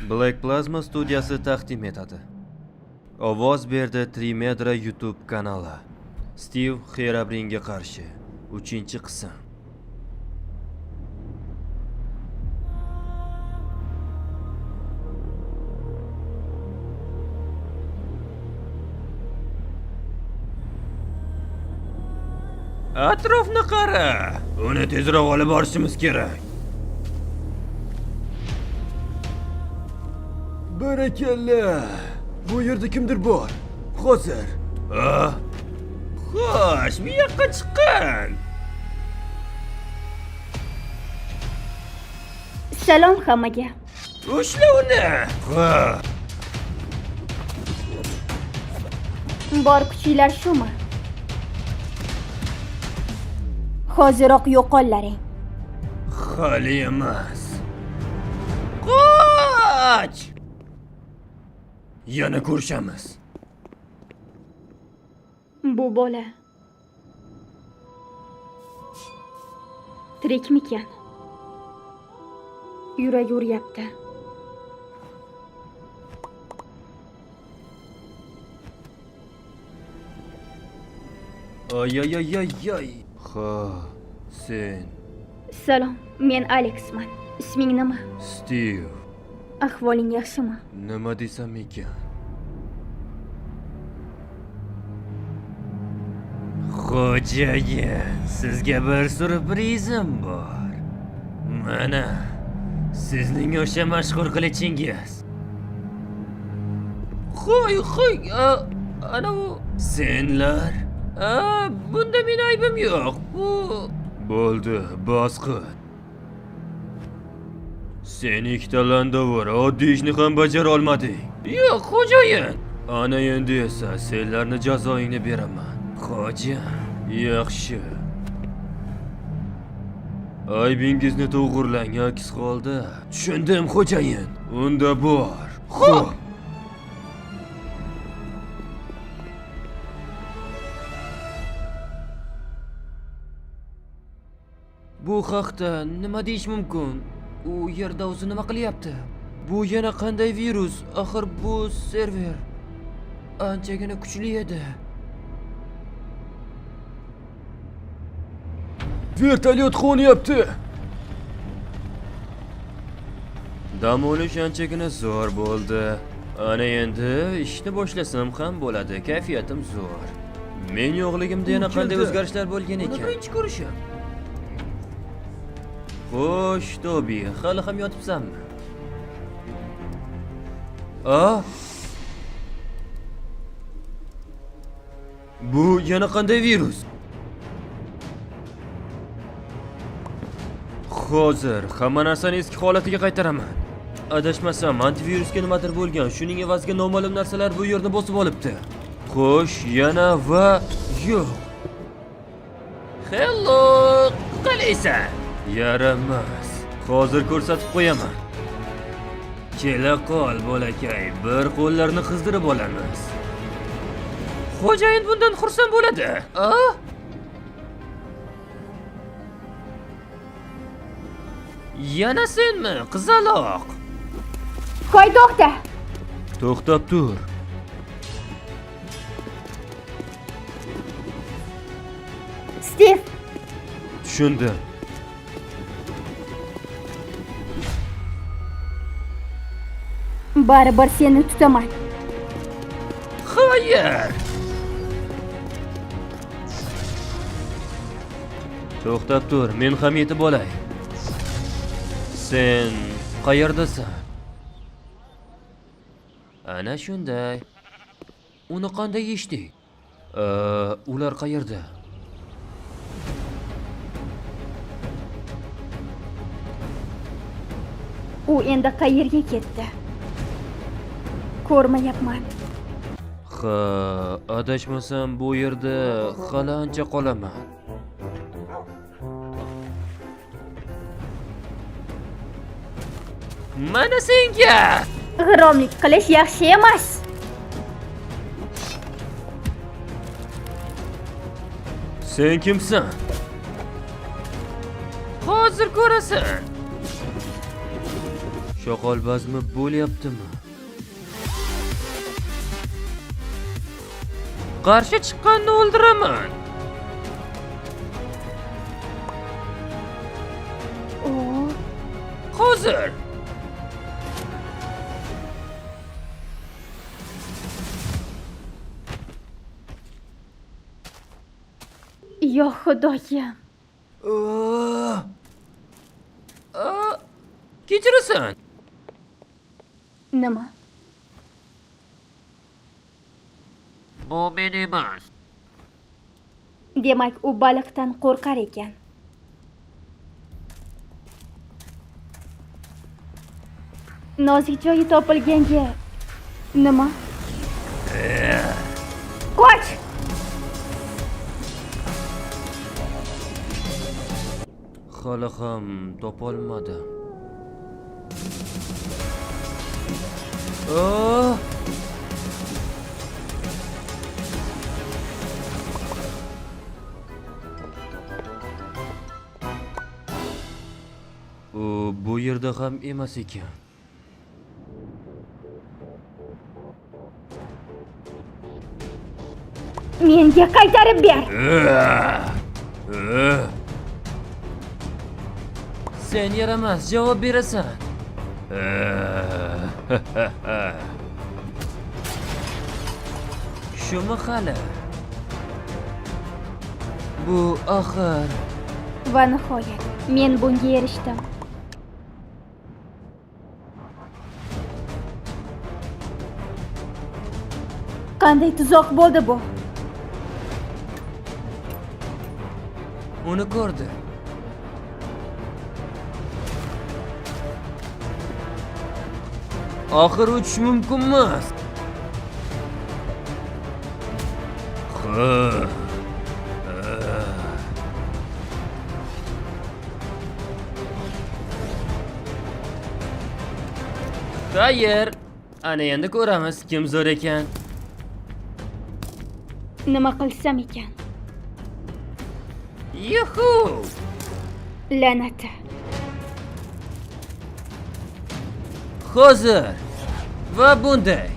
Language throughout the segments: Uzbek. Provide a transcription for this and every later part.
Black Plasma studiyasi taqdim etadi. Ovoz berdi Trimedra YouTube kanali. Steve Xerabringa qarshi 3-qism. Atrofni qara. Uni tezroq olib borishimiz kerak. Barakalla. Bu yerda kimdir bor. Hozir. Ah. Xo'sh, bu yoqqa chiqqan. Salom hammaga. Ushla uni. Ha. Bor kuchinglar shumi? Hoziroq yo'qollaring. Hali emas. Qoch! Yana ko'rishamiz. Bu bola tirikmikan? Yuragi uryapti. Ay ay ay ay ay. Ha, sen Salom, men Alexman. Isming nima? Steve. Ahvoling yaxshimi? Nima desam ekan? Xo'jayin, sizga bir syurprizim bor. Mana, sizning o'sha mashhur qilichingiz. Qo'y, qo'y, ana u senlar. A, bunda meni aybim yo'q. Bu bo'ldi, bas qil. Sen ikkita landovur oddiy ishni ham bajara olmading. Yo'q, xo'jayin. Ana endi esa senlarni jazoingni beraman. Xo'ja, yaxshi. Aybingizni to'g'irlang, aks holda. Tushundim, xo'jayin. Unda bor. Xo'p. Bu haqda nima deyish mumkin? U yerda o'zi nima qilyapti? Bu yana qanday virus? Axir bu server anchagina kuchli edi. Vertolyot qo'nyapti. Dam olish anchagina zo'r bo'ldi. Ana endi ishni boshlasam ham bo'ladi. Kayfiyatim zo'r. Men yo'qligimda yana qanday o'zgarishlar bo'lgan ekan? Buni birinchi ko'rishim. Xo'sh, Tobi, hali ham yotibsanmi? A? Bu yana qanday virus? Hozir hamma narsani eski holatiga qaytaraman. Adashmasam, antivirusga nimadir bo'lgan. Shuning evaziga noma'lum narsalar bu yerni bosib olibdi. Xo'sh, yana va yo'q. Hello, qalaysan? Yaramas. Hozir ko'rsatib qo'yaman. Kela qol, bolakay, bir qo'llarni qizdirib olamiz. Xo'jayin bundan xursand bo'ladi. A? Yana senmi, qizaloq? Qo'y, to'xta. To'xtab tur. Steve, Tushundim. Baribir seni tutaman. Xayr! To'xtab tur, men ham yetib olay. Sen qayerdasan? Ana shunday. Uni qanday yechding? Ular qayerda? U endi qayerga ketdi? Ko'rmayapman. Ha, adashmasam bu yerda hali ancha qolaman. Mana senga! G'irromlik qilish yaxshi emas. Sen kimsan? Hozir ko'rasan. Shoqol bazmi bo'lyaptimi? Qarshi chiqqanni o'ldiraman. O, Hozir. Yo xudoyim. Kechirasan. Nima? Bu men emas. Demak, u baliqdan qo'rqar ekan. Nozik joyi topilganga nima? Qoch! Hali ham topolmadim. Oh! U bu yerda ham emas ekan. Menga qaytarib ber. Sen yaramas, javob berasan. Shumi hali? Bu axir. Va nihoyat men bunga erishdim. Qanday tuzoq bo'ldi bu? Uni ko'rdi. Oxir uchish mumkin emas. Ha. Xayr. Ana endi ko'ramiz kim zo'r ekan. Nima qilsam ekan? Yuhu! La'nati. Hozir. Va bunday.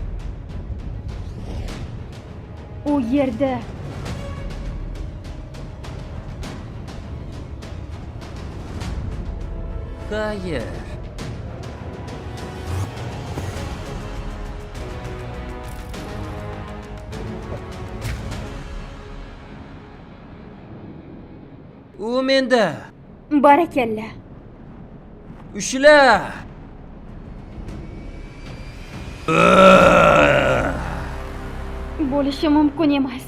U yerda Xayr. U menda. Barakalla. Ushla. Bo'lishi mumkin emas.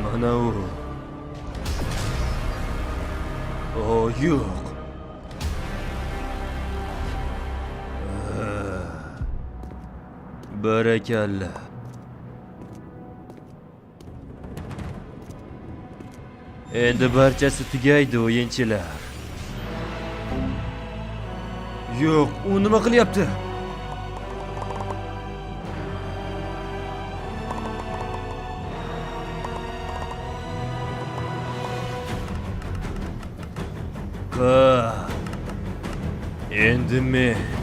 Mana u. O, yo'q. Barakalla. Endi barchasi tugaydi, o'yinchilar. Yo'q, u nima qilyapti? Ha. Endi men.